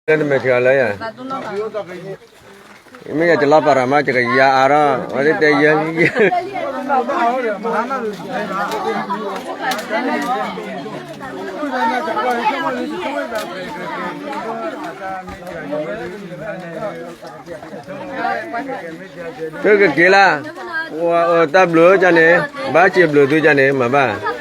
လၢတမဲာ်ထံဂၤလၢယၤ, မ့ၢ်ယကလီၤပာ်ရၤမး ယကယၤအါထီၣ် ဝဲသ့ၣ်တဲယဲ, သုကက့ၤလၢ်, တၢ်ဘျုးကန့ၣ်, ဘၣ်စံးဘျုးသုကန့ၣ် မၤဘၣ်.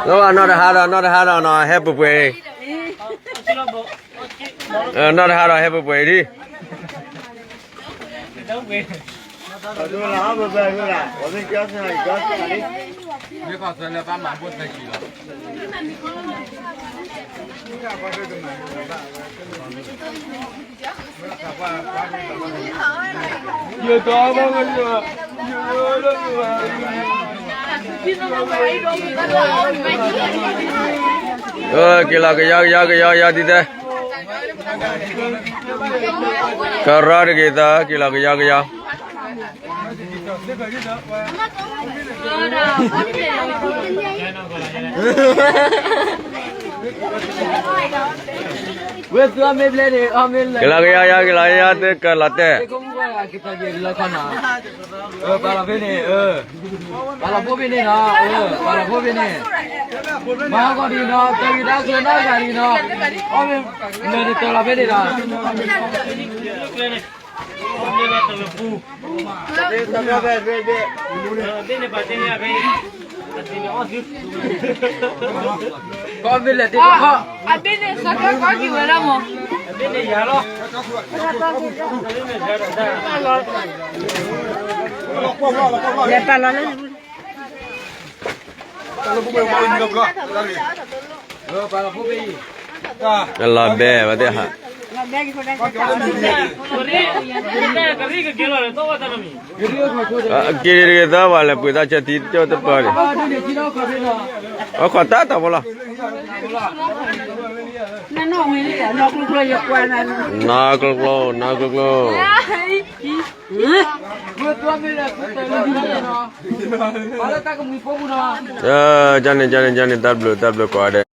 လၢအနီၢ်တဟါဒီး နီၢ်တဟါဒီးနီၤ ဟဲပှဲၤပှဲၤအံၤ, နီၢ်တဟါဒီးဟဲပှဲၤပှဲၤအံၤဒံး. က့ၤလီၤကယီကယီကယီကယီဒ်သၢ, ကရၢတက့ၤသၢ က့ၤလီၤကယီကယီ. ဝဲသုအမ့ၢ်ဘျဲၣ်န့ၣ် အမ့ၢ်လဲၣ်, က့ၤလီၤကယီကယီ က့ၤလီၤကယီ သုကလီၤတဲာ်, ပာ်လီၤဖဲန့ၣ်, ပာ်လီၤဖိဖဲန့ၣ်နီၤ, ပာ်လီၤဖိဖဲန့ၣ်, မၤဟီၣ်ကီၢ်ဒံးနီၤ တၢ်ဂ့ၢ်တၢ်ကျိၤနီတဂၤဒံးနီၤ, အီၣ်မ့ၢ်, မ့ၢ်တတၢ်လီၤဖဲန့ၣ်ဒီး ကီၢ်မ့ၢ်လဲၤတ့ၢ်ခီ, အဘ့ၣ်န့ၣ်စၢကီၢ်ကီၢ်က့ၤဝဲဒၣ်မး, အဘ့ၣ်န့ၣ်ယၤလီၤ, လဲၤပာ်လီၤလၢ လီၤဘဲဝဲသ့ၣ်ဟး, က့ၤတဂ့ၤသၢဝဲလဲၤပှ့ၤသးဆၢထံကၠိတပၢၢ်န့ၣ်, အခီၣ်တၢ်တၢ်ဖိလီၤ, နီၢ်ကျိကျိ နီၢ်ကျိကျိ, ကန့ၣ် ကန့ၣ် ကန့ၣ် တၢ်ဘျုး တၢ်ဘျုးကိးဂၤဒဲး.